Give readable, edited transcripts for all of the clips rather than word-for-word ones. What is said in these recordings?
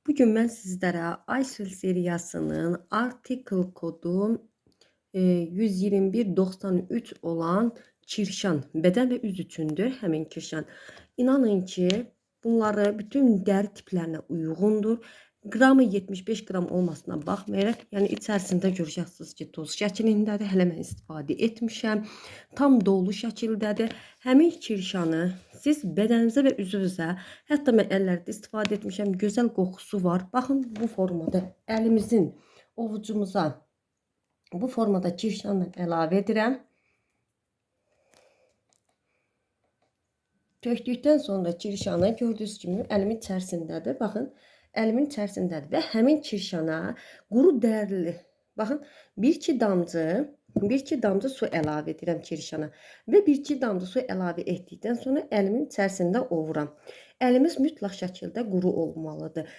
Bugün mən sizlərə Aysel seriyasının artikel kodu 121.93 olan kirşan bədən və üz üçündür. Həmin kirşan. İnanın ki, bunları bütün dəri tiplərinə uyğundur. Qramı 75 qram olmasına baxmayaraq, yəni içərisində görəcəksiniz ki, toz şəklindədir. Hələ mən istifadə etmişəm. Tam dolu şəkildədir. Həmin kirşanı siz bədəninizə və üzünüzə, hətta mən əllərdə istifadə etmişəm. Gözəl qoxusu var. Baxın bu formada əlimizin ovucumuza bu formada kirşanla əlavə edirəm. Tökdükdən sonra kirşanı gördüyünüz kimi əlimin içərisindədir. Baxın, əlimin içərisindədir və həmin kirşana quru dərili, baxın, 1-2 damcı, su əlavə edirəm kirşana və 1-2 damcı su əlavə etdikdən sonra əlimin içərisində ovuram. Əlimiz mütləq şəkildə quru olmalıdır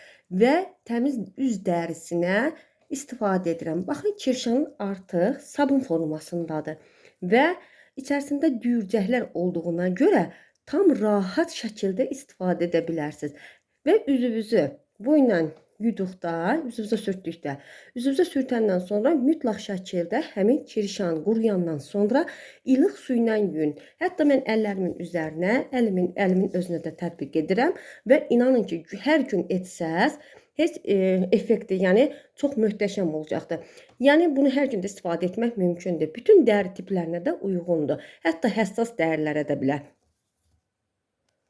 və təmiz üz dərisinə istifadə edirəm. Baxın, kirşanın artıq sabun formasındadır və içərisində düyürcəklər olduğuna görə tam rahat şəkildə istifadə edə bilərsiniz. Və üzünüzü bu ilə yuduqda, üzünüzə sürtdükdə, üzünüzə sürtəndən sonra mütləq şəkildə həmin kirşan quruyandan sonra ilıq su ilə yuyun. Hətta mən əllərimin üzərinə, əlimin özünə də tətbiq edirəm və inanın ki, hər gün etsəz, heç effekti, yəni çox möhtəşəm olacaqdır. Yəni bunu hər gün də istifadə etmək mümkündür. Bütün dəri tiplərinə də uyğundur. Hətta həssas dərilərə də bilər.